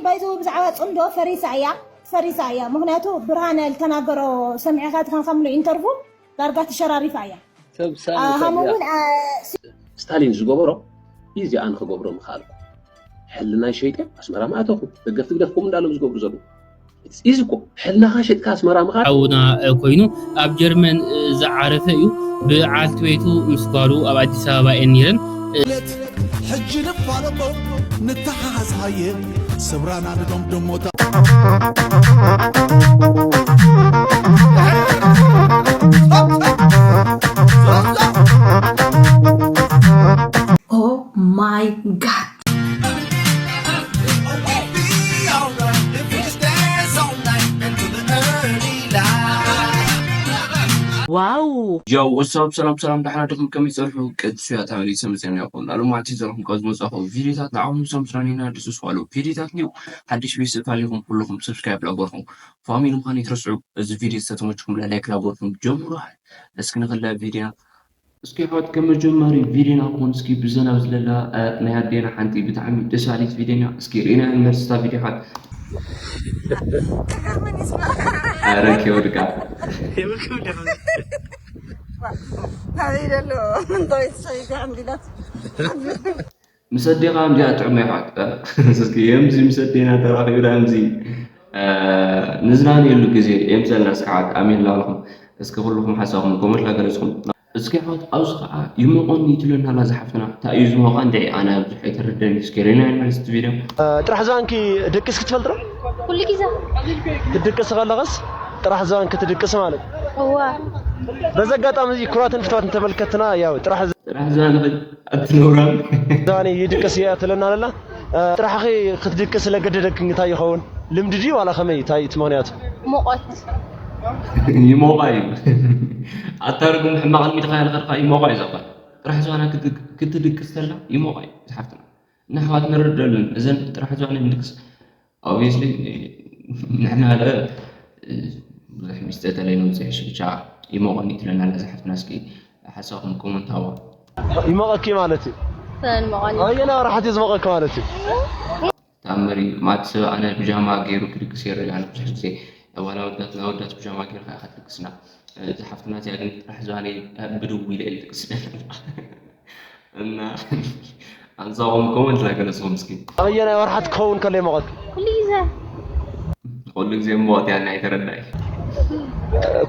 ባይዘው ብዛዕባ ፅምዶ ፈሪሳ እያ፣ ፈሪሳ እያ። ምክንያቱ ብርሃነ ዝተናገሮ ሰሚዕካ ትኾንካ ምሉ ኢንተርቪው ዳርጋ ተሸራሪፋ እያ። ሰብ ሳሚ ኣሃሙ ተብያ እውን ኣ፣ ሲ- ስታሊን ዝገበሮ እዚ ኣነ ክገብሮ ምኽኣልኩ። ሕልናይ ሸይጠ ኣስመራ ምኣተኹ። ደገፍቲ ግደፍኩም እንዳሎም ዝገብሩ ዘለዉ። እዚ እኮ ሕልናኻ ሸጥካ ኣስመራ ምኻድ። ሓውና ኮይኑ ኣብ ጀርመን ዝዓረፈ እዩ። ብዓልቲ ቤቱ ምስ ጓሉ ኣብ ኣዲስ ኣበባ እየን ነይረን። ሕጂ ንፋለጦ ንተሓሓዝ ሃየ ስብራና ንደምደሞታ። Oh my God. Wow. Yo, what's up? ሰላም ሰላም፣ ደሓና ዲኹም? ከመይ ጸንሑ? ቅዱስ እያ ተመሊሰ መጺኤ ኣለኹ። ሎማዓንቲ ዘለኹም ካብ ዝመጻኹ ቪድዮታት ንዓኹም ምሳም ስራኒና ድስስ ዋሉ ቪድዮታት ኒው ሓድሽ ቤተሰብ ታሊኹም ኩልኹም ሰብስክራይብ ላገርኩም ፋሚሊ ምዃን ይትረስዑ። እዚ ቪድዮ ዝተመችኩም ላይክ ላገርኩም ጀምሩ። እስኪ ንኽላ ቪድዮ እስኪ ኣሕዋት፣ ከም መጀመሪ ቪድዮና ክኾን እስኪ ብዘናብ ዝለላ፣ እ፣ ናይ ኣዴና ሓንቲ ብጣዕሚ ደስ በሃሊት ቪድዮና እስኪ ርኢና ንመልስታ ቪድዮ ሓት። ኣረ ኪወድቃ። ናበይ ደሎ? እንታይ ሰይዳ እንዲላት? ምስ ኣዴኻ እንዲኣ ጥዕመ ይሓት። እስኪ የምዚ ምስ ኣዴና ተራኺብና፣ የምዚ፣ እ፣ ንዝናነየሉ ግዜ የምፀልና። እስኪ ኣሕዋት ኣሜን ላልኩም። እስኪ ኩልኹም ሓሳብኩም ኮመንት ላገለጽኩም። እስኪ ኣሕዋት ኣብዚ ከዓ ይሞቐኒ ትብለና ኣላ ዝሓፍትና። እንታይ እዩ ዝሞቓ እንድዒ? ኣነ ብዙሕ ኣይተረደኒ። እስኪ ርኢና ንመልስ እቲ ቪድዮ። እ፣ ጥራሕ ዝባንኪ ድቅስ ክትፈልጥ ዶ? ኩሉ ግዜ። ክትድቅስ ከለኸስ ጥራሕ ዝባንኪ ትድቅስ ማለት? እዋ። በዚ ኣጋጣሚ እዚ ክቡራትን ፍትዋትን ተመልከትና፣ ያው ጥራሕ ዝ- ጥራሕ ዝባንኺ ኣትነውራን። ዝባኒ ይድቅስ እያ ትብለና ኣላ። እ፣ ጥራሕኺ ክትድቅስ ለገደደኪ እንታይ ይኸውን? ልምዲ ድዩ ዋላ ከመይ? እንታይ እቲ ምኽንያቱ? ሙቐት። ይሞቓ እዩ። ኣታ ርጉም ሕማቕ ልምድኻ ያልኸድካ ይሞቓ እዩ ዘባ። ጥራሕ ዝባና ክትድቅ-፣ ክትድቅስ ተላ ይሞቓ እዩ ዝሓፍትና። ንኣሕዋት ንረደሉን እዘን ጥራሕ ዝባና ንድቅስ። ኦብቪየስሊ ንሕና ለ ብዙሕ ሚስጥር ተለይንውፅእ ሽቻ ይሞቐኒ ትለና ኣላ ዝሓፍትና። እስኪ ሓሳብኩም ኮመንት ሃዋ። ይሞቐኪ ማለት እዩ። ሰን መቐኒ። ኣየና ራሕቲ ዝሞቐኪ ማለት እዩ። ተኣምር እዩ። ማት ሰብ ኣነ ብጃማ ገይሩ ክድቅስ ይረአ። ኣነ ብዙሕ ግዜ ዋላ ኣወዳት፣ ንኣወዳት ብጃማ ገይርካ ኢኻ ትድቅስና። እዚ ሓፍትና እዚኣ ግን ጥራሕ ዝባነይ ብድው ኢለ እየ ዝድቅስ። እና ኣንሳኹም ኮመንት ላገለጽኹም እስኪ። ኣበየናይ ወርሓት ክኸውን ከሎ ይሞቐት? ኩሉ ግዜ። ኩሉ ግዜ ሞቐት እያ ናይ ተረዳይ።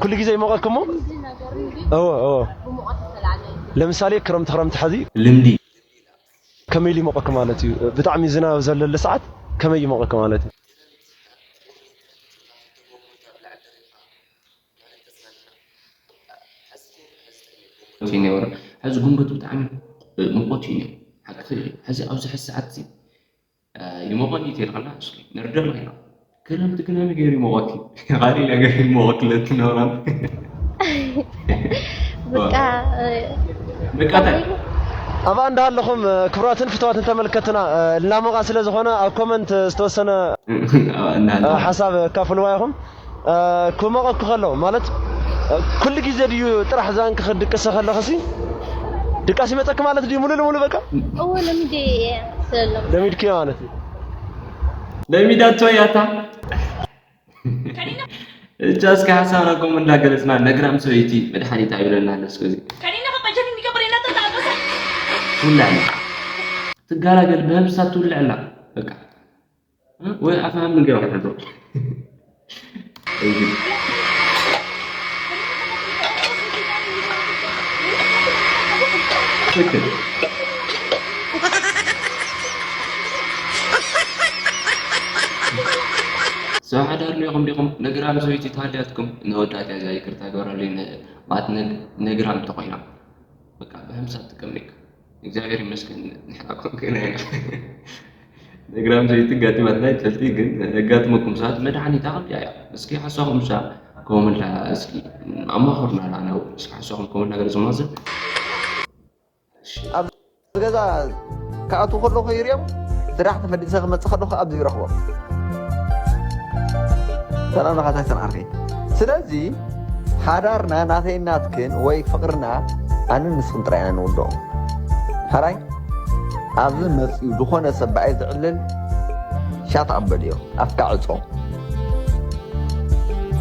ኩሉ ግዜ ይሞቐክሞ? እዎ፣ እዎ። ብሙቐት ዝተላዕለ እዩ። ለምሳሌ ክረምቲ፣ ክረምቲ ሐዚ ልምዲ። ከመይ ኢሉ ይሞቐኪ ማለት እዩ? ብጣዕሚ ዝናብ ዘለሉ ሰዓት ከመይ ይሞቐኪ ማለት እዩ? እዩ ነይሩ። ሕዚ ጉንጉት ብጣዕሚ ሙቐት እዩ ነይሩ። ሓቂ ሕዚ ኣብዚ ሕዚ ሰዓት እዚ፣ እ፣ ይሞቐኒ እዩ ተልካና፣ እስኪ ንርደም ኢና። ክረምቲ ግን ከመይ ገይሩ ይሞቐኪ? ካሊእ ነገር ይሞቐኪ ለትነውራን። በቃ፣ እ፣ በቃ ታ- ኣብኣ እንዳሃለኹም፣ እ፣ ክቡራትን ፍትዋትን ተመልከትና፣ እ፣ ልናሞቓ ስለ ዝኾነ ኣብ ኮመንት ዝተወሰነ፣ እ፣ እንዳሃለኹም። ሓሳብ ኣካፍልዋ ኢኹም። እ፣ ክሞቐኪ ከሎ ማለት፣ እ፣ ኩሉ ግዜ ድዩ ጥራሕ ዛንኪ ክትድቅሲ ከለኽሲ ድቃስ ይመፀኪ ማለት ድዩ? ሙሉ ለሙሉ በቃ? እዎ፣ ለሚደ እየ፣ ስለ ለሚደ። ለሚድኪ ማለት እዩ። ለሚዳቶ እያ እታ። እቻ እስኪ ሓሳብና ኮም እንዳገለጽና ነግራም ሰበይቲ መድሓኒት ኣይብለና ኣሎ። እስከ እዚ ከኒና ከበጀን እንዲገብር እናተጣበሰ ትውልዕ ኣላ። ትጋላገል ብህምሳ ትውልዕ ኣላ። በቃ። እ? ወይ ኣፍሃም ንገር ኣሕዶ። ትክክል። ሰብ ሓዳር ኔኹም ዲኹም? ነግራም ሰበይቲ ተሃልያትኩም፣ ነወዳት እያ እዛ፣ ይቅርታ ግበረለይ፣ ን-፣ ማለት ነግ-፣ ነግራም እንተኾይና፣ በቃ፣ ብህምሳ ትጥቀም ኔክ። እግዚኣብሔር ይመስገን፣ ንሕና ኮንከና ኢና። ነግራም ሰበይቲ ጋጢማትና ይፈልጢ፣ ግን ነጋጥመኩም ሰዓት መድሓኒታ ከምዚኣ እያ። እስኪ ሓሳኹም ምሳ ኮመንት ላ-፣ እስኪ ኣማኽሩና ላ፣ ነው፣ እስኪ ሓሳኹም ኮመንት ላ ገለጹ ማለት። ኣብ ገዛ ክኣትዉ ከለኹ ይሪኦም፣ ስራሕ ተፈዲሰ ክመጽእ ከለኹ ኣብዚ ይረኽቦም። ሰላም ለኻታይተን ዓርከይ። ስለዚ ሓዳርና ናተይን ናትክን ወይ ፍቕርና ኣንን ንስኽን ጥራይ ኢና ንውድኦ። ሕራይ ኣብዚ መጺኡ ዝኾነ ሰብ ብኣይ ዝዕልል ሻት ኣበልዮ ኣፍካ ዕጾ።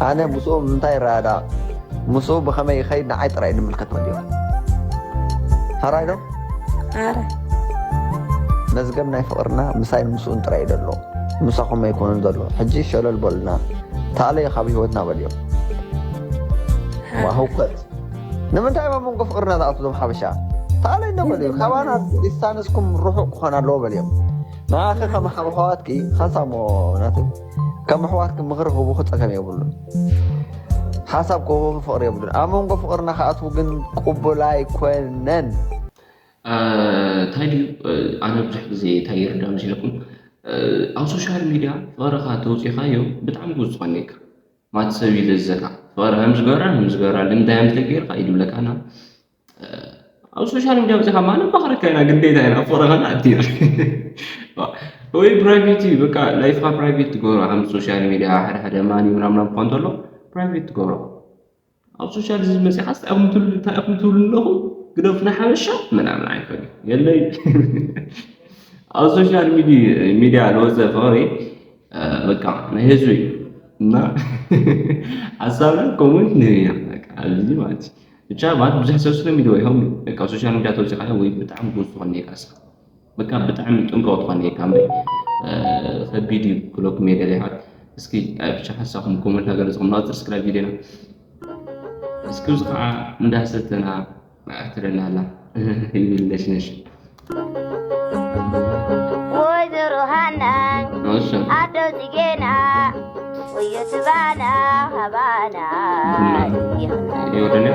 ኣነ ምስኡ ብምንታይ ይረዳዳእ፣ ምስኡ ብኸመይ ይኸይድ ንዓይ ጥራይ ንምልከት በልዮ። ሕራይ ዶ? ኣረ መዝገብ ናይ ፍቕርና ምሳይን ምስኡን ጥራይ እዩ ዘሎ፣ ምሳኹም ኣይኮነን ዘሎ። ሕጂ ሸለል በሉና፣ ተኣለየ ካብ ህይወትና በልዮ። ዋ ህውከት። ንምንታይ ኣብ መንጎ ፍቕርና ዝኣቱ ዞም ሓበሻ? ተኣለይ እንዶ በልዮ። ካባና ዲስታንስኩም ርሑቕ ክኾን ኣለዎ በልዮም። ንኣኺ ከም ኣሕዋትኪ ሓሳብ ናቱ ከም ኣሕዋትኪ ምኽሪ ክህቡኺ ጸገም የብሉን። ሓሳብ ክህቡኺ ፍቕሪ የብሉን። ኣብ መንጎ ፍቕርና ክኣትዉ ግን ቅቡል ኣይኮነን። እንታይ ድዩ ኣነ ብዙሕ ግዜ እንታይ ይርዳ መሲለኩም ኣብ ሶሻል ሚድያ ፍቕርኻ ተውፂኻዮ ብጣዕሚ ጎዝ ዝኾነካ ማት ሰብ ይልዘካ ፍቕሪ ከም ዝገራ ከም ዝገራ ልምዳይ ምተገይርካ ይድብለካ ና ኣብ ሶሻል ሚድያ ወፂኻ ማንም ባኽረካ ኢና ግዴታ ኢና ፍቕርኻ ንኣቲና ወይ ፕራይቬት እዩ በቃ ላይፍካ ፕራይቬት ትገብሮ ከም ሶሻል ሚድያ ሓደ ሓደ ማን እዩ ምናምና ምኳ እንተሎ ፕራይቬት ትገብሮ ኣብ ሶሻል ዝመፅእ ሓስ እንታይ ኢኹም ትብሉ ኣለኹም ግደፉ ናይ ሓበሻ ምናምን ኣይኮን የለይ ኣብ ሶሻል ሚድያ ለወፀ ፍቕሪ በቃ ናይ ህዝቢ እዩ እና ሓሳብና ኮመንት ንህብያ ኣብዚ ማለት እዩ ብቻ ማለት ብዙሕ ሰብ ስለሚድዋ ይኸም በቃ ሶሻል ሚድያ ተወፂኻዮ ወይ ብጣዕሚ ብዙ ዝኾነ ይቃስካ በቃ ብጣዕሚ ጥንቁቕ ትኾን እየ ካብ ከቢድ እዩ ክብለኩም እየ ደሊኻ እስኪ ብቻ ሓሳኹም ኮመንት ሃገር ዝኹም ናፅር ስክራይብ ቪድዮና እስኪ እዚ ከዓ እንዳሰተና መዕርትለና ኣላ ይብል ነሽነሽ ወይዘሮ ሃና ኣዶ ፅጌና ወዮ ትባና ሃባና ይወደነ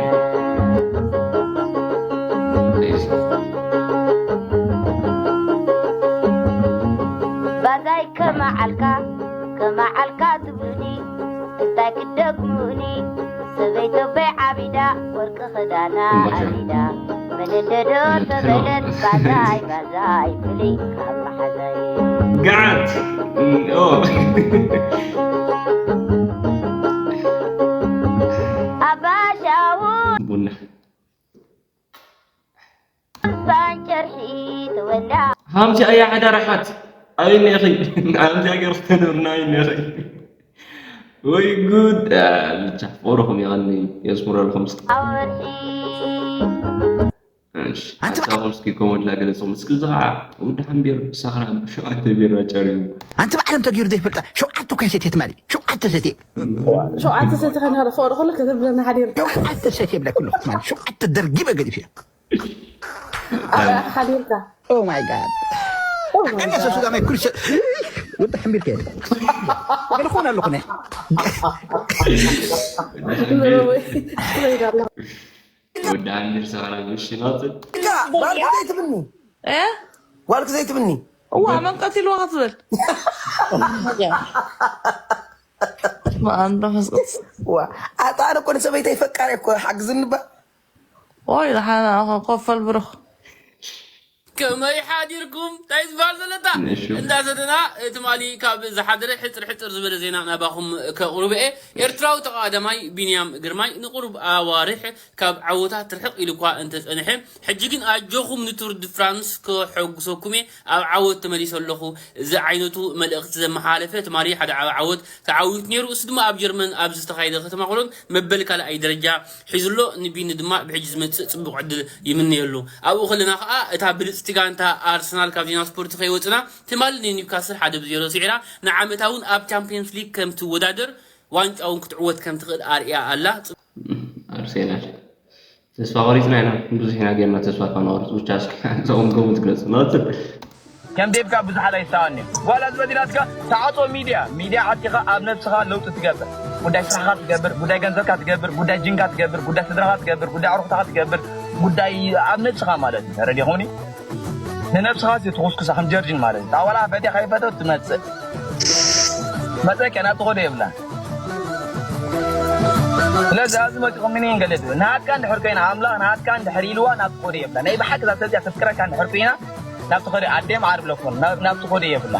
ባዛይ ከመዓልካ ከመዓልካ ትብሉኒ እንታይ ክደግሙኒ ሰበይተበይ ዓቢዳ ወርቂ ክዳና ኣቢዳ መነደዶ ተበለት ባዛይ ባዛይ ፍልይ ካብ መሓዛይ ገዓት ኣባሻው ቡና ባንጨርሒ ተወላ ሃምዚ ኣያ ሓዳራሓት ኣበይ ነኺ ሃምዚ ሃገር ተነብርና ኣበይ ነኺ ወይ ጉድ ብቻ ፍቅርኹም የቐኒ የስምረልኩም ኣወርሒ ሓሳብኩም እስኪ ኮመንት ላገለፅኹም እስኪ እዚ ከዓ ወዲ ሓምቢር ሰኽራ ሸውዓተ ቢራ ጨሪቡ ኣንቲ ባዕሎም ተገይሩ ዘይፈልጣ ሸውዓተ እኳ ሰትየ ትማሊ ሸውዓተ ሰትየ ሸውዓተ ሰቲ ከናለ ፍቅሪ ከሎ ከተብለና ሓዲርካ ሸውዓተ ሰትየ ብላ ኩሉ ትማሊ ሸውዓተ ደርጊበ ገዲፈ ሓዲርካ Oh my god. I'm not so sure my ኩሉ ወዲ ሓምቢር ከ ገለ ኾን ኣለኹ ነ ወዲ ሓምቢር ሰኽራ ምሽ ናፅል ጓልክ ዘይትብኒ ጓልክ ዘይትብኒ እዋ መን ቀቲልዋ ክትብል ኣጣነ እኮ ንሰበይተይ ፈቃሪ እኮ ሓግዝኒ ባ ኦይ ደሓና ኮፈል ብሩኽ ከመይ ሓዲርኩም እንታይ ዝበሃል ዘለታ እንዳሰተና ትማሊ ካብ ዝሓደረ ሕፅር ሕፅር ዝበለ ዜና ናባኹም ከቕርብ እየ ኤርትራዊ ተቓዳማይ ቢንያም ግርማይ ንቁሩብ ኣዋርሕ ካብ ዓወታት ርሕቕ ኢሉ እኳ እንተፀንሐ ሕጂ ግን ኣጆኹም ንቱር ድ ፍራንስ ከሐጉሰኩም እየ ኣብ ዓወት ተመሊሰ ኣለኹ እዚ ዓይነቱ መልእኽቲ ዘመሓላለፈ ትማሊ ሓደ ዓወት ተዓዊቱ ነይሩ። እሱ ድማ ኣብ ጀርመን ኣብ ዝተኻየደ ከተማ ኮሎን መበል ካልኣይ ደረጃ ሒዙ ኣሎ። ንቢኒ ድማ ብሕጂ ዝመጽእ ጽቡቕ ዕድል ይምነየሉ። ኣብኡ ከለና ከኣ እታ ብልጽቲ ጋንታ ኣርሰናል ካብ ዜና ስፖርት ከይወጽና ትማሊ ንኒውካስል ሓደ ብዜሮ ስዒራ ንዓመታ እውን ኣብ ቻምፕዮንስ ሊግ ከም ትወዳደር ዋንጫ እውን ክትዕወት ከም ትኽእል ኣርእያ ኣላ። ኣርሴናል ተስፋ ቆሪፅና ኢና ብዙሕ ኢና ጌርና ተስፋ ከነቆርፅ ብቻ እስኪ ሓንሳኦም ከምኡ ትግለፁ ናፅል ከም ዴብካ ብዙሕ ኣላ ይስተዋኒ ጓላ ዝበዲናትካ ተዓፆ ሚድያ ሚድያ ዓጢኻ ኣብ ነብስኻ ለውጢ ትገብር ጉዳይ ስራሕካ ትገብር ጉዳይ ገንዘብካ ትገብር ጉዳይ ጅንካ ትገብር ጉዳይ ስድራኻ ትገብር ጉዳይ ኣዕሩኽትኻ ትገብር ጉዳይ ኣብ ነብስኻ ማለት እዩ ተረዲኹምኒ ንነብስኻ ትኩስኩሳ ከም ጀርጅን ማለት እዩ ጣወላ ፈትያ ከይፈተው ትመፅእ መፀኪያ ናብ ትኾዶ የብላ ስለዚ ኣብዚ መፂኹም ምን ገለ ትብል ናትካ እንድሕር ኮይና ኣምላኽ ናትካ እንድሕር ኢልዋ ናብ ትኾዶ የብላ ናይ ብሓቂ እዛ ሰብዚኣ ተፍቅረካ እንድሕር ኮይና ናብ ትኾዶ ኣዴ መዓር ብለኩም ናብ ትኾዶ የብላ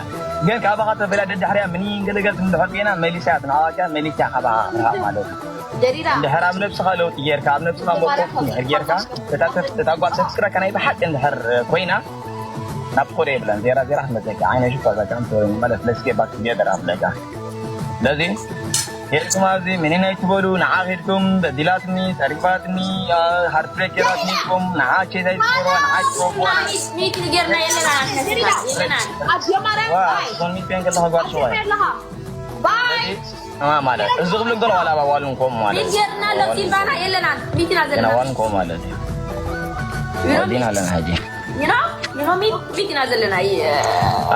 ግን ካባኻ ተፈላ ደድሕርያ ምን ገለገል እንድሕር ኮይና መሊስያ ትናዋቅያ መሊስያ ካባኻ ርሃቕ ማለት እዩ እንድሕር ኣብ ነብስኻ ለውጢ ጌርካ ኣብ ነብስኻ መቆፍ እንድሕር ጌርካ እታ ጓል ተፍቅረካ ናይ ብሓቂ እንድሕር ኮይና ናብ ኮደ የብለን ዜራ ዜራ ክትመፀካ ዓይነ ሽኳ ዛካ መለስ ለስኬ ባክ ዜደር ኣብለካ ስለዚ ሄድኩም ኣብዚ ምንን ኣይትበሉ ንዓ ሄድኩም በዲላትኒ ሰሪፋትኒ ሃርትብሬክ ጌራትኒኩም ንዓ ቼዝ ኣይትበሉ ንዓ ኣይትረብዋ ሚት ጌርና የለና የለና ኣብ ጀማርያ ዋ ሶን ሚት ፔን ከለካ ጓል ሽዋይ ባይ ማለት እዚ ክብሉ ገለ ዋላ ኣዋልን ኮም ማለት ሚት ጌርና ሎ ሲልቫና የለና ሚትና ዘለና ዋልን ኮም ማለት እዩ ወዲና ኣለና ሕጂ you know you know ሚት ሚትና ዘለና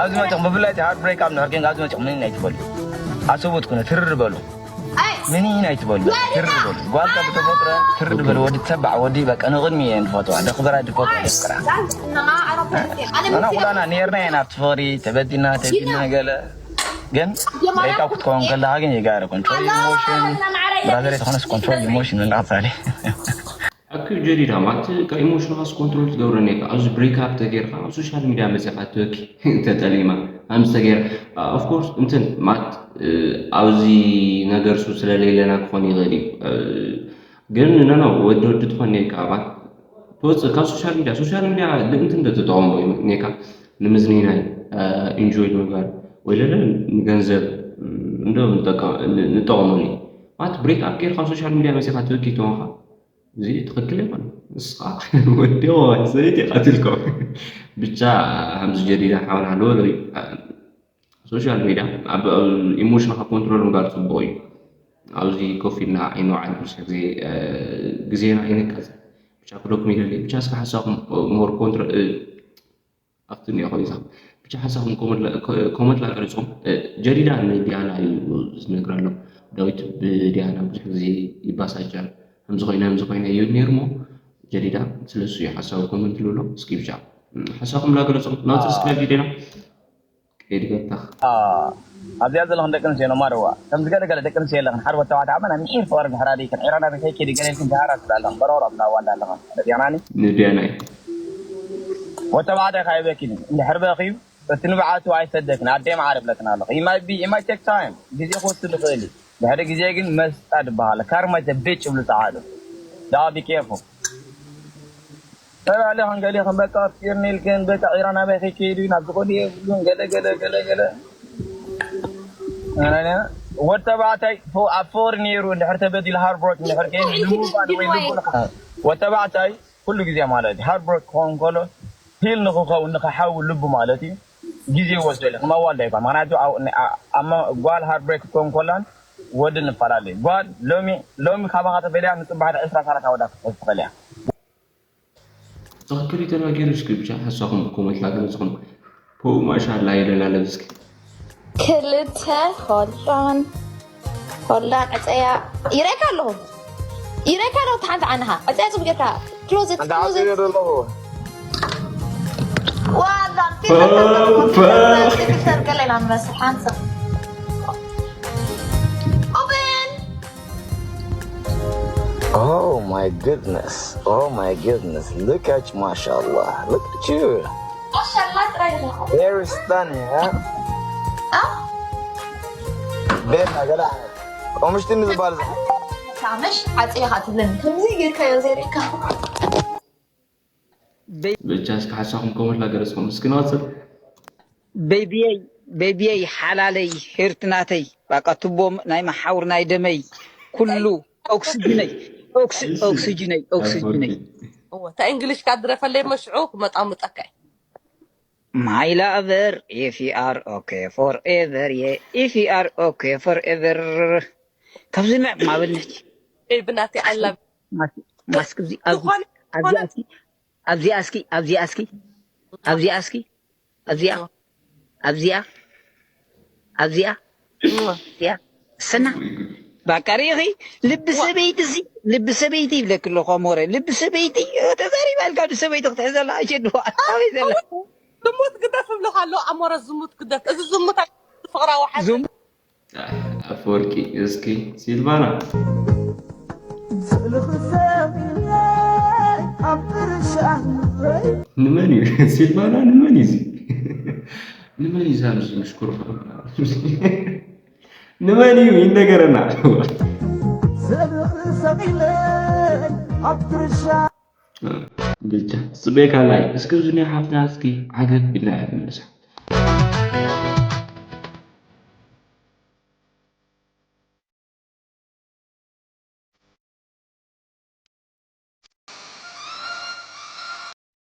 ኣብዚ መፅኹም ብፍላይ ሃርት ብሬክ ኣብ ንሕርኬን ኣብዚ መፅኹም ምን ኣይትበሉ ኣሰቡት ኩነ ትርር በሉ ኣይ ምን ኣይትበሉ ትርር በሉ ጓልካ ብተፈጥሮ ትርር በሉ ወዲ ተባዕ ወዲ በቃ ንቕድሚ እየን ዝፈትዋ ደኽበራ ድፈትዋ ደፍቅራ ጋይስ እና ዓረብ ኣና ኩላና ነርና ኢና ኣብቲ ፍቕሪ ተበዲና ተቢና ገለ ግን ደቂቃ ክትከውን ከለካ ግን ይጋረ ኮንትሮል ኢሞሽን ብራዘር የተኾነስ ኮንትሮል ኢሞሽን እንዳሳሌ ኣኪብ ጀዲዳ ማለት ካብ ኢሞሽንኻስ ኮንትሮል ትገብረኒ ኢኻ ኣብዚ ብሬክ ኣፕ ተገይርካ ኣብ ሶሻል ሚድያ መፅኻ ትበኪ ተጠሊማ ከምዚ ተገይራ ኦፍኮርስ እንትን ማለት ኣብዚ ነገር ሱ ስለሌለና ክኾን ይኽእል እዩ ግን ነኖ ወዲ ወዲ ትኾን ኢልካ ማለት ትወፅእ ካብ ሶሻል ሚድያ ሶሻል ሚድያ ልእንቲ እንደ ተጠቐሞ እዩ ኔካ ንምዝንናይ ኢንጆይ ንምግባር ወይ ደለ ንገንዘብ እንዶ ንጠቀመሉ ማለት ብሬክ ኣፕ ገይርካ ኣብ ሶሻል ሚድያ መፅኻ ትበኪ ተኾንካ እዚ ትኽክል ይኾን ንስኻ ወዲ ሰበይቲ ቀትልኮ ብቻ ከምዚ ጀዲዳ ሓበን ኣለዎ ሶሻል ሚድያ ኣብ ኢሞሽንካ ኮንትሮል ምግባር ፅቡቅ እዩ ኣብዚ ኮፍ ኢልና ኣይንውዓል ብዙሕ ግዜ ግዜና ኣይንቃፀል ብቻ ክለኩም ይደሊ ብቻ እስከ ሓሳኹም ሞር ኮንትሮል ኣብቲ እኒኦ ኮይኑ ብቻ ሓሳኹም ኮመንት ላገለፅኹም ጀዲዳ ንዲያና እዩ ዝነግረሎም ዳዊት ብዲያና ብዙሕ ግዜ ይባሳጫል ከምዚ ኮይነ ከምዚ ኮይነ እዩ ነይሩ ሞ ጀዲዳ ስለሱ እዩ ሓሳቡ ኮመንት ልብሎ እስኪ ብቻ ሓሳኹም ላገለፅኹም ናውፅር ስለ ቪዲዮና ከይድገታኽ ኣብዚኣ ዘለኹም ደቂ ኣንስትዮ ነማርዋ ከምዚ ገለ ገለ ደቂ ኣንስትዮ ኣለኽን ሓደ ወተባዕታ ኣመና ምሒር ፍቕሪ ድሕራ ደይክን ዒራና ቤተይ ከይዲ ገለ ኢልክን ጃሃራ ስለ ኣለኽን በረሮ ኣብዛ ዋላ ኣለኽን ረዲያናኒ ንድያናይ ወተባዕታይ ካይበኪን እንድሕር በኽዩ እቲ ንብዓቱ ኣይሰደክን ኣደይ ማዓር ይብለክን ኣለኹ ኢማይ ቢ ኢማይ ቴክ ታይም ግዜ ክወስድ ይኽእል እዩ ድሕሪ ግዜ ግን መስጣ ድበሃል ካርማ ዘ ቤጭ ይብሉ ፃዓዱ ዳዋ ቢኬርፉ ተባለ ክንገሊ ከም በቃ ኣፍቂርኒ ኢልክን በቃ ዒራ ናበይ ከይከይዱ ናብ ዝኾነ የብሉን ገለ ገለ ገለ ገለ ወድ ተባዕታይ ኣብ ፍቕሪ ነይሩ እንድሕር ተበዲሉ ሃርብሮክ እንድሕር ከይኑ ንምባል ወይ ልቡ ወድ ተባዕታይ ኩሉ ግዜ ማለት እዩ ሃርብሮክ ክኸውን ከሎ ሂል ንክኸውን ንክሓዊ ልቡ ማለት እዩ ግዜ ይወስደሉ ከም ኣዋልዳ ይኳን ምክንያቱ ጓል ሃርብሬክ ክኸውን ከላን ወዲ ንፈላለዩ ጓል ሎሚ ሎሚ ካባካ ተፈልያ ንፅባሕ ዕስራ ሰላሳ ወዳ ክትሕዝ ትኽእል እያ ትኽክል እዩ ተናጊሩ እስኪ ብቻ ሓሳኹም ኮመንት ላገለፅኹም ፖ ማሻላ ይለና ለብስኪ ክልተ hold on hold on ዕፀያ ይረካ ኣለኹ ይረካ ኣለኹ ሓንቲ ዓንኻ ዕፀያ ፅቡቅ ጌርካ close it close it ኣለኹ ዋላ ፊልተር ገለ ኢና ንመስል ሓንሳ open Oh my goodness. Oh my goodness. Look at you, mashallah. Look at you. ማሻላ ጥራይ ኢኻ Very stunning, huh? ኣ ቤላ ገላ ቆምሽቲ ንዝባል ካመሽ ዓፅኻ ትብለኒ ከምዚ ጌርካዮ ዘይርካ ብቻ እስኪ ሓሳኹም ኮመንት ላገለፅኹም እስኪ ንቐፅል ቤቢየይ ቤቢየይ ሓላለይ ሄርትናተይ ባቃ ትቦም ናይ መሓውር ናይ ደመይ ኩሉ ኦክስጅነይ ኦክስጅነይ ኦክስጅነይ እወ እታ እንግሊሽ ካ ድረፈለይ መሽዑ ክመጣምጠካ እዩ My lover, if you are okay forever, yeah, if you are okay forever. ካብዚ ንዕ ማበልነች እይ ብናተይ I love ማስክ ኣብዚ ኣብዚ ኣብዚ ኣስኪ ኣብዚ ኣስኪ ኣብዚ ኣስኪ ኣብዚ ኣስኪ ኣብዚኣ ኣብዚኣ ኣብዚኣ እዚኣ ሰና ባቃ ርኢኺ ልቢ ሰበይቲ እዚ ልቢ ሰበይቲ ይብለክ ኣለኹ ኣሞረ ልቢ ሰበይቲ ተዛሪባ ኢልካ ልቢ ሰበይቲ ክትሕዘላ ኣሸድዋ ኣበይ ዘላ ዝሙት ግደፍ እብለካ ኣሎ ኣሞረ ዝሙት ግደፍ እዚ ዝሙት ፍቅራዊ ሓዘ ዙም ኣፈወርቂ እስኪ ሲልቫና ንመን እዩ ሲልቫና ንመን እዩ እዚ ንመን እዩ ዛምዚ ምሽኩር ንመን እዩ ይነገረና ብቻ ጽበይ ካላይ እስኪ እዚኒ ሓፍትና እስኪ ዓገብ ኢልና እያ ትምልሳ።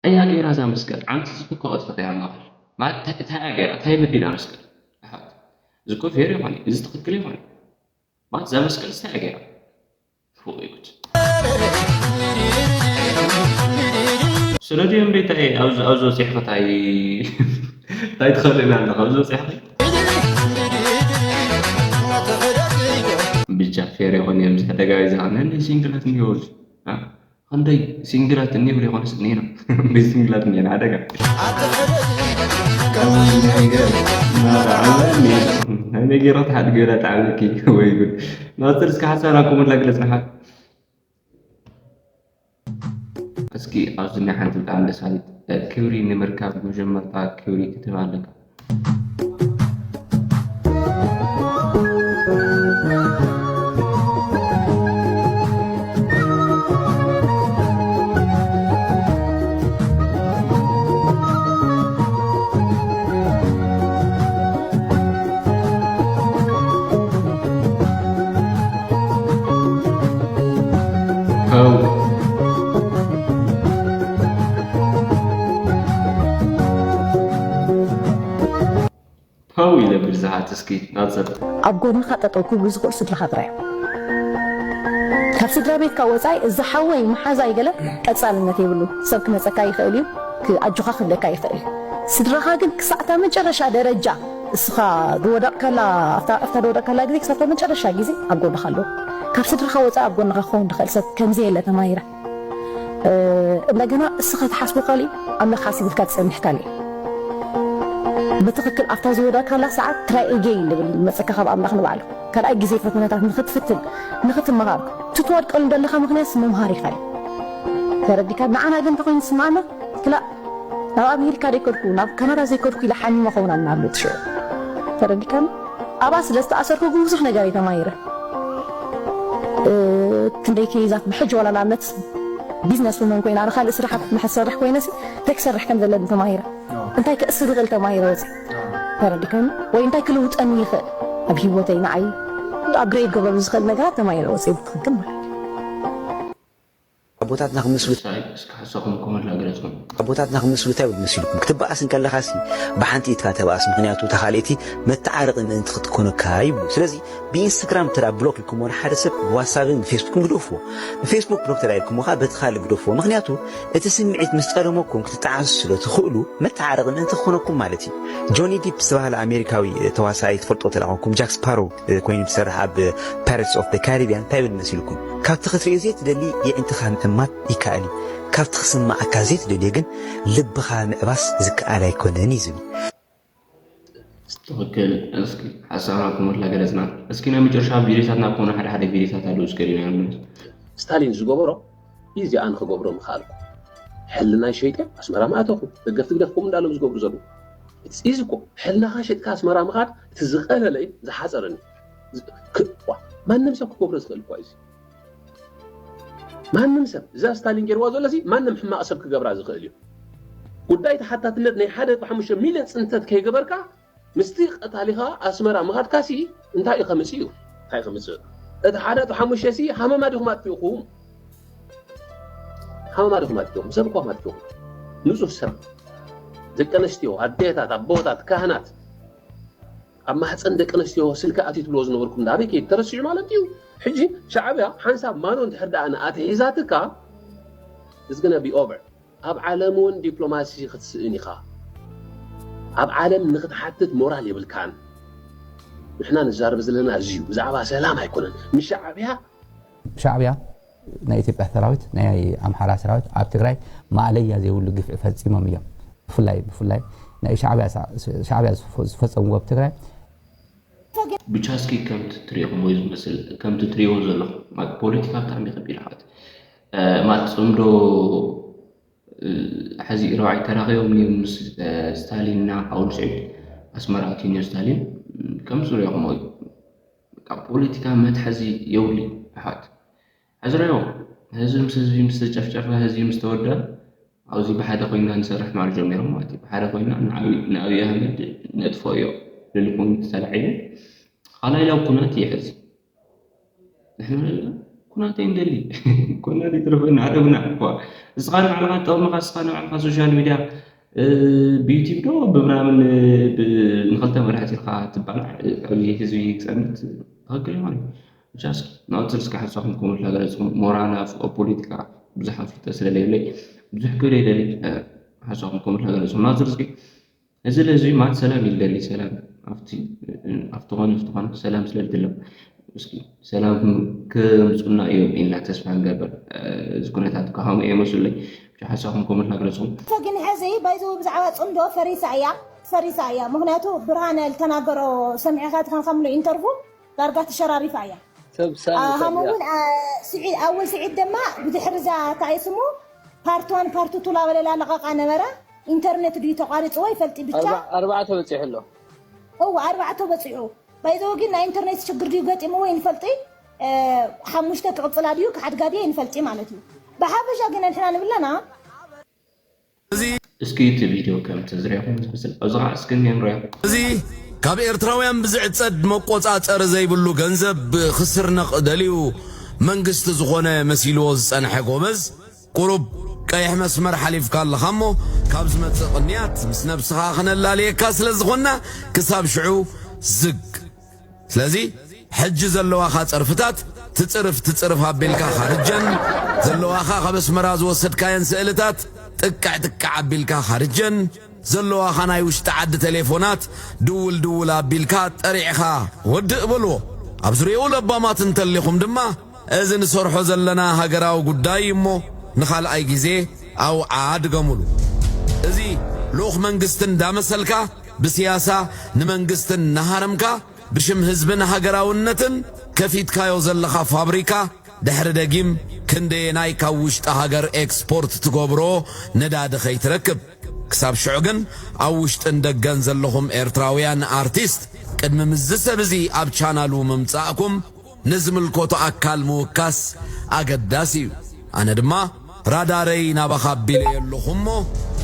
እያ ገይራ እዛ መስቀል ዓንቲ ዝፍኮ ቅርጽ እያ ማኸል ማለት እንታይ እንታይ እያ ገይራ እንታይ በዲላ መስቀል ኣሓት እዚ እኮ ፌር ይኾን እዚ ትኽክል ይኾን ማለት እዛ መስቀል እንታይ እያ ገይራ ፎቅ ይጉት ስለዚ እምቤታይ ኣብዚ ኣብዚ ወፂሕኸ ታይ ታይ ትኸልእና ኣለኻ ኣብዚ ወፂሕኸ ብቻ ፌር ይኾን እዮም ተጋቢዛ ነኒ ሲንግላት እንዲወዙ ክንደይ ሲንግላት እኒብሉ ይኾንስ እኒና እምበይ ሲንግላት እኒና ኣደጋ ከመይ ነገር ናበዓለ ናይ ገይሮት ሓድ ገይራ ጣዕብልኪ ወይ ጉድ ናፅር እስከ ሓሳብ ናኩምላ ግለጽ ንሓ እስኪ ኣብዚ ናይ ሓንቲ ብጣዕሚ ደሳሊት ክብሪ ንምርካብ መጀመርታ ክብሪ ክትህብ ኣለካ ፓው ኢለ ብዝሃት እስኪ ናጸር ኣብ ጎንኻ ጠጠው ክብሉ ዝኽእሉ ስድራኻ ጥራይ እዮም። ካብ ስድራ ቤትካ ወፃኢ እዚ ሓወይ መሓዛይ ገለ ቀፃልነት የብሉ። ሰብ ክመፀካ ይኽእል እዩ፣ ኣጆኻ ክብለካ ይኽእል እዩ። ስድራኻ ግን ክሳዕ እታ መጨረሻ ደረጃ እስኻ ዝወደቕካላ ኣብታ ዝወደቕካላ ግዜ ክሳብ መጨረሻ ግዜ ኣብ ጎንኻ ኣለዉ። ካብ ስድራኻ ወፃኢ ኣብ ጎንኻ ክኸውን ዝኽእል ሰብ ከምዘየለ ተማሂረ። እንደገና እስኻ ትሓስቦ ካሊእ ኣምላኽ ሓሲብልካ ትጸንሕ ካሊእ። ብትኽክል ኣብታ ዝወዳካላ ሰዓት try again ንብል ንመጸካ ካብ ኣምላኽ ንባዕሉ ካልኣይ ግዜ ፈተነታት ንኽትፍትን ንኽትመሃር ትትወድቀሉ ዘለኻ ምኽንያት መምሃሪኻ እዩ። ተረዲካ ንዓና ግን እንተኾይኑ ስምዓና ክላእ ናብ ኣሜሪካ ዘይከድኩ ናብ ካናዳ ዘይከድኩ ኢለ ሓሚመ ኸውን ኣናብሎ ትሽዑ ተረዲካኒ። ኣብኣ ስለ ዝተኣሰርኩ ግን ብዙሕ ነገር እየ ተማሂረ። ክንደይ ኬዛት ብሕጂ ዋላ ንኣብነት ቢዝነስ ውመን ኮይና ንካልእ ስራሓት ንክሰርሕ ኮይነሲ እንታይ ክሰርሕ ከም ዘለኒ ተማሂረ። እንታይ ከእስር ይኽእል ተማሂረ ወፂ ተረዲካኒ ወይ እንታይ ክልውጠኒ ይኽእል ኣብ ሂወተይ ንዓይ ኣፕግሬድ ገበሉ ዝኽእል ነገራት ተማሂረ ወፂ ብትኽክል ማለት እዩ። ኣቦታትና ክምስሉ ሳይ እስኪ ሓሳኹም ኮመንት ላገለጽኩም ኣቦታትና ክምስሉ እንታይ ይብሉ መሲልኩም? ክትበኣስ እንከለኻሲ ብሓንቲ ኢድካ ተበኣስ፣ ምኽንያቱ እታ ካልኣይቲ መተዓረቒ ምእንቲ ክትኮነካ ይብሉ። ስለዚ ብኢንስታግራም እንተ ብሎክ ኢልኩምዎ ንሓደ ሰብ ብዋትሳፕን ብፌስቡክን ግደፍዎ። ብፌስቡክ ብሎክ እንተ ኢልኩምዎ ከዓ በቲ ካልእ ግደፍዎ። ምኽንያቱ እቲ ስምዒት ምስ ጠለመኩም ክትጠዓሱ ስለ ትኽእሉ መተዓረቒ ምእንቲ ክኾነኩም ማለት እዩ። ጆኒ ዲፕ ዝተባህለ ኣሜሪካዊ ተዋሳኣይ ትፈልጦ ተለኾንኩም ጃክ ስፓሮ ኮይኑ ዝሰርሕ ኣብ Pirates of the Caribbean እንታይ ይብል መሲልኩም? ካብቲ ክትርእዮ ዘይትደሊ የዒንትኻ ምዕማት ይከኣል እዩ። ካብቲ ክስምዓካ ዘይትደልዮ ግን ልብኻ ምዕባስ ዝከኣል ኣይኮነን እዩ ዝብል። ትኽክል። እስኪ ሓሳብና ክመላ ገለጽና። እስኪ ናይ መጨረሻ ቪዲዮታት ናብ ኮነ ሓደ ሓደ ቪዲዮታት ኣለዉ እስከ ሪና ንመለስ። ስታሊን ዝገበሮ እዚኣ ንክገብሮ ምኽኣልኩ። ሕልናይ ሸይጠ ኣስመራ ምኣተኹ። ደገፍቲ ግደፍኩም እንዳሎም ዝገብሩ ዘለዉ። ኢዚ እኮ ሕልናኻ ሸጥካ ኣስመራ ምኻድ እቲ ዝቐለለ እዩ ዝሓፀረን እዩ። ማንም ሰብ ክገብሮ ዝኽእል እኳ እዩ። ማንም ሰብ እዛ ስታሊን ገይርዋ ዘሎ ሲ ማንም ሕማቕ ሰብ ክገብራ ዝኽእል እዩ። ጉዳይ ተሓታትነት ናይ ሓደ ነጥቢ ሓሙሽተ ሚልዮን ፅንተት ከይገበርካ ምስቲ ቀታሊኻ ኣስመራ ምኻድካ ሲ እንታይ እዩ ከምፅእ እዩ? እንታይ ከምፅእ? እቲ ሓደ ነጥቢ ሓሙሽተ ሲ ሃመማ ዲኹም ኣጥፊእኹም? ሃመማ ዲኹም ኣጥፊእኹም? ሰብ እኳ ኣጥፊእኹም። ንፁህ ሰብ ደቂ ኣንስትዮ፣ ኣዴታት፣ ኣቦታት፣ ካህናት ኣብ ማህፀን ደቂ ኣንስትዮ ስልኪ ኣትዩ ትብልዎ ዝነበርኩም ኣበይ ከይዱ ተረሲዑ ማለት እዩ። ሕጂ ሻዕብያ ሓንሳብ ማኖ እንድሕር ደኣ ንኣትሒዛትካ it's gonna be over። ኣብ ዓለም እውን ዲፕሎማሲ ክትስእን ኢኻ። ኣብ ዓለም ንክትሓትት ሞራል የብልካን። ንሕና ንዛረብ ዘለና እዚ እዩ። ብዛዕባ ሰላም ኣይኮነን። ንሻዕብያ ሻዕብያ ናይ ኢትዮጵያ ሰራዊት ናይ ኣምሓራ ሰራዊት ኣብ ትግራይ ማእለያ ዘይብሉ ግፍዒ ፈፂሞም እዮም። ብፍላይ ብፍላይ ናይ ሻዕብያ ዝፈፀምዎ ኣብ ትግራይ ብቻ እስኪ ከምቲ ትሪእኹም ወይ ዝመስል ከምቲ ትሪእዎ ዘለኹም ማለት ፖለቲካ ብጣዕሚ ከቢድ ሓት ማለት ፅምዶ ሕዚ ረባዒ ተራኺቦም እዮም ምስ ስታሊን እና ኣውል ስዒድ ኣስመራ ኣትዩ ስታሊን ከም ዝሪእኹም ወይ ፖለቲካ መትሐዚ የውሊ ኣሓት ሕዝረዮ ህዝቢ ምስ ህዝቢ ምስ ተጨፍጨፈ፣ ህዝቢ ምስ ተወደ፣ ኣብዚ ብሓደ ኮይና ንሰርሕ ማለት ጀሚሮም ማለት እዩ። ብሓደ ኮይና ንዓብይ ንኣብይ ኣህመድ ነጥፎ እዮ ልልኩም ተላዒቡ ካልኣይ ላብ ኩናት ይሕዝ። ንሕና ኩናት ኣይንደሊ። ኩናት ይትርፈና፣ ኣደብና እኳ። እስኻ ንባዕልኻ ጠቕምኻ፣ እስኻ ንባዕልኻ ሶሻል ሚድያ፣ እ፣ ብዩቲብ ዶ ብምናምን፣ ብ-፣ ንኽልተ መራሕቲ ኢልካ ትባላዕ፣ እ፣ ዓብዪ ህዝቢ ክጸንት ትኽክል እዩ ማለት እዩ። ብቻ እስኪ ናብቲ እስኪ ሓሳብኩም ኮመንት ላገለጽኩም። ሞራና ኣብ ፖለቲካ ብዙሕ ኣፍልጦ ስለለየብለይ ብዙሕ ክብል ኣይደልን። እ፣ ሓሳብኩም ኮመንት ላገለጽኩም። ናብቲ እስኪ እዚ ለዚ ማት ሰላም ይደሊ፣ ሰላም ኣብቲ፣ ኣብቲ ኾነ፣ ኣብቲ ኾነ ሰላም ስለ ዝድለ፣ እስኪ ሰላም ክምፁና እዮም ኢልና ተስፋ ንገብር። እዚ ኩነታት ከሃሙ እዮም መስለይ። ብቻ ሓሳብኩም ኮመንት ናገለጽኩም። ግን ሕዚ ባይዘው ብዛዕባ ጽምዶ ፈሪሳ እያ፣ ፈሪሳ እያ። ምኽንያቱ ብርሃነ ዝተናገሮ ሰሚዕኻ ትኾንካ ምሎ ኢንተርቪው ዳርጋ ተሸራሪፋ እያ። ሰብ ሳሚ አ፣ ሰብ ሃሙ እያ። እውን፣ አ፣ ስዒድ፣ ኣወል ስዒድ ድማ ብድሕሪ እዛ እንታይ እዩ ስሙ ፓርት ዋን ፓርት ቱ ላበለላ ለቐቓ ነበረ። ኢንተርኔት ድዩ ተቋሪጽዎ ይፈልጥ ብቻ። ኣርባ-፣ ኣርባዕተ በጺሑ ኣሎ። እዎ፣ ኣርባዕተ በጺሑ። ባይዘው ግን ናይ ኢንተርኔት ሽግር ድዩ ገጢምዎ ይንፈልጢ። እ፣ ሓሙሽተ ክቕጽላ ድዩ ክሓድጋ ድዩ ይንፈልጢ ማለት እዩ። ብሓፈሻ ግን ንሕና ንብለና እዚ እስኪ እቲ ቪድዮ ከም ትዝሪኹም ዝመስል ኣብዚ ከዓ እስኪ እንሪኦ። እዚ ካብ ኤርትራውያን ብዝዕጸድ መቆጻጸሪ ዘይብሉ ገንዘብ ክስርነቕ ደልዩ መንግስቲ ዝኾነ መሲልዎ ዝጸንሐ ጎበዝ፣ ቁሩብ ቀይሕ መስመር ሓሊፍካ ኣለኻ እሞ፣ ካብ ዝመጽእ ቅንያት ምስ ነብስኻ ክነላልየካ ስለ ዝኾንና፣ ክሳብ ሽዑ ዝግ። ስለዚ፣ ሕጂ ዘለዋኻ ጸርፍታት ትጽርፍ ትጽርፍ ኣቢልካ ኻርጀን፣ ዘለዋኻ ካብ ኣስመራ ዝወሰድካየን ስእልታት ጥቅዕ ጥቅዕ ኣቢልካ ኻርጀን፣ ዘለዋኻ ናይ ውሽጢ ዓዲ ቴሌፎናት ድውል ድውል ኣቢልካ ጠሪዕኻ ወድእ በልዎ። ኣብ ዙርያኡ ለባማት እንተሊኹም ድማ፣ እዚ ንሰርሖ ዘለና ሃገራዊ ጉዳይ እሞ ንኻልኣይ ግዜ ኣውዓ ድገሙሉ። እዚ ልኡኽ መንግስቲ እንዳመሰልካ ብስያሳ ንመንግስቲ እናሃረምካ ብሽም ህዝብን ሃገራውነትን ከፊትካዮ ዘለኻ ፋብሪካ ድሕሪ ደጊም ክንደየናይ ካብ ውሽጢ ሃገር ኤክስፖርት ትገብሮ ነዳዲ ከይትረክብ። ክሳብ ሽዑ ግን ኣብ ውሽጥን ደገን ዘለኹም ኤርትራውያን ኣርቲስት ቅድሚ ምስዚ ሰብ እዚ ኣብ ቻናሉ ምምጻእኩም ንዝምልከቶ ኣካል ምውካስ ኣገዳሲ እዩ። ኣነ ድማ ራዳረይ ናባኻ ኣቢለዮ ኣለኹ እሞ፣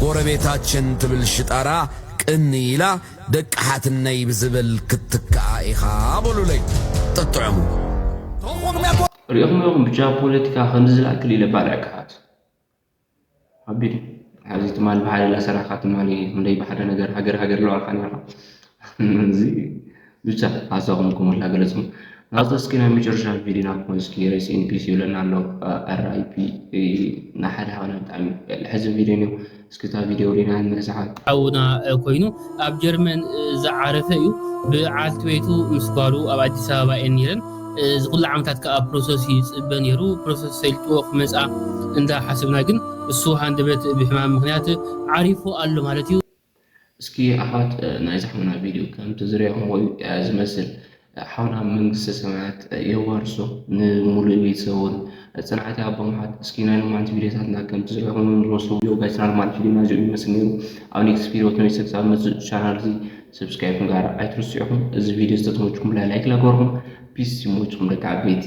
ጎረቤታችን ትብል ሽጣራ ቅኒ ኢላ ደቂ ሓትነይ ብዝብል ክትትክኣ ኢኻ በሉለይ። ጠጥዑሙ። ሪኢኹም ኢኹም ብቻ ፖለቲካ ከምዚ ዝኣክል ኢለ ባልዕ ክሓት። ኣቢሉ። ኣብዚ ትማሊ ብሓደ ላሰራሕካ ትማሊ ክንደይ ብሓደ ነገር ሃገር ሃገር ኢለዋልካ ነርካ። እዚ ብቻ ሓሳኹም ኮመንት ላገለጽኩም። ናብዚ እስኪ ናይ መጨረሻ ቪድዮ ናብኩም እስኪ ሬስት ኢን ፒስ ይብለና ኣሎ። ኣር ኣይ ፒ ንሓደ ሓውና ብጣዕሚ ልሕዚ ቪድዮ ነይሩ። እስኪ እታ ቪድዮ ሪና ንመለስ ሓው። ሓውና ኮይኑ ኣብ ጀርመን ዝዓረፈ እዩ። ብዓልቲ ቤቱ ምስ ጓሉ ኣብ ኣዲስ ኣበባ እየን ነይረን። እዚ ኩሉ ዓመታት ከኣ ፕሮሰስ ይጽበ ነይሩ። ፕሮሰስ ሰልጥዎ ክመጻ እንዳ ሓሰብና ግን እሱ ሃንደበት ብሕማም ምኽንያት ዓሪፉ ኣሎ ማለት እዩ። እስኪ ኣሕዋት ናይዚ ሓውና ቪድዮ ከምቲ ዝሪእኹምዎ እዩ ዝመስል። ሓውና መንግስተ ሰማያት የዋርሶ፣ ንሙሉእ ቤተሰቡን ጽንዓት ይሃቦም። ኣሕዋት እስኪ ናይ ሎማዓንቲ ቪድዮታትና ከምቲ ዝሪእኹምዎ ዝመስሉ ቪድዮ ጋይስና ሎማዓንቲ ቪድዮና እዚኦም ይመስል ነይሩ። ኣብ ኔክስት ቪድዮ ተመልሰ ክሳብ መጽእ ቻናል እዚ ሰብስክራይብ ምግባር ኣይትርስዑ ኢኹም። እዚ ቪድዮ ዝተተመችኩም ላይክ ላገርኩም። ፒስ ይመችኩም ደቂ ዓበይቲ።